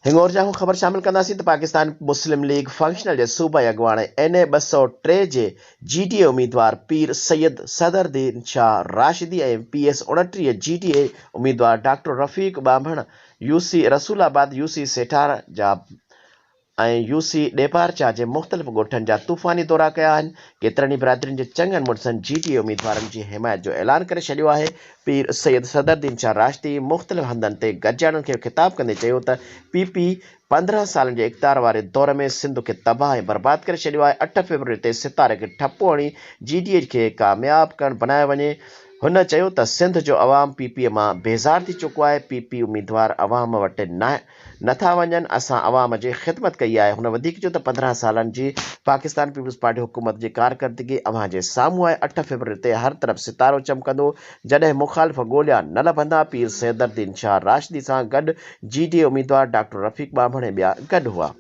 هنڱورجا کان خبر شامل ڪنداسين ته پاڪستان مسلم ليگ فنڪشنل جي صوبائي اڳواڻ ۽ اين اي 203 جي جي ڊي اي اميدوار پير سيد صدر الدين شاهه راشدي ۽ پي ايس 29 جي ڊي اي اميدوار doctor Rafiq Banbhan U C Rasulabad, U C Sethar جا ۽ يو سي ڏيپارچا جي مختلف ڳوٺن جا طوفاني دورا ڪيا آهن. ڪيترن ئي برادرين جي چڱن مڙسن جي ڊي اي اميدوارن جي حمايت جو اعلان ڪري ڇڏيو آهي. پير سيد صدر الدين شاهه راشدي مختلف هنڌن تي گڏجاڻين کي خطاب ڪندي چيو ته پي پي 15 سالن جي اقتدار واري دور ۾ سنڌ کي تباهه ۽ برباد ڪري ڇڏيو آهي، اٺ فيبروري تي ستاري کي ٺپو هڻي جي ڊي اي کي ڪامياب ڪرڻ بنايو وڃي. هن چيو ته سنڌ جو عوام پي پي مان بيزار ٿي چڪو آهي، پي پي اميدوار عوام وٽ ناهي. نه ٿا وڃن، اسان عوام جي خدمت ڪئي آهي، هن وڌيڪ چيو ته 15 سالن جي پاڪستان پيپلز پارٽي حڪومت جي ڪارڪردگي اوهان جي سامهون آهي، اٺ فيبروري تي هر طرف ستارو چمڪندو، جڏهن مخالف ڳوليا نه لڀندا، پير صدر الدين شاهه راشدي سان گڏ جي ڊي اي اميدوار ڊاڪٽر رفيق ٻانڀڻ ۽ ٻيا گڏ هئا.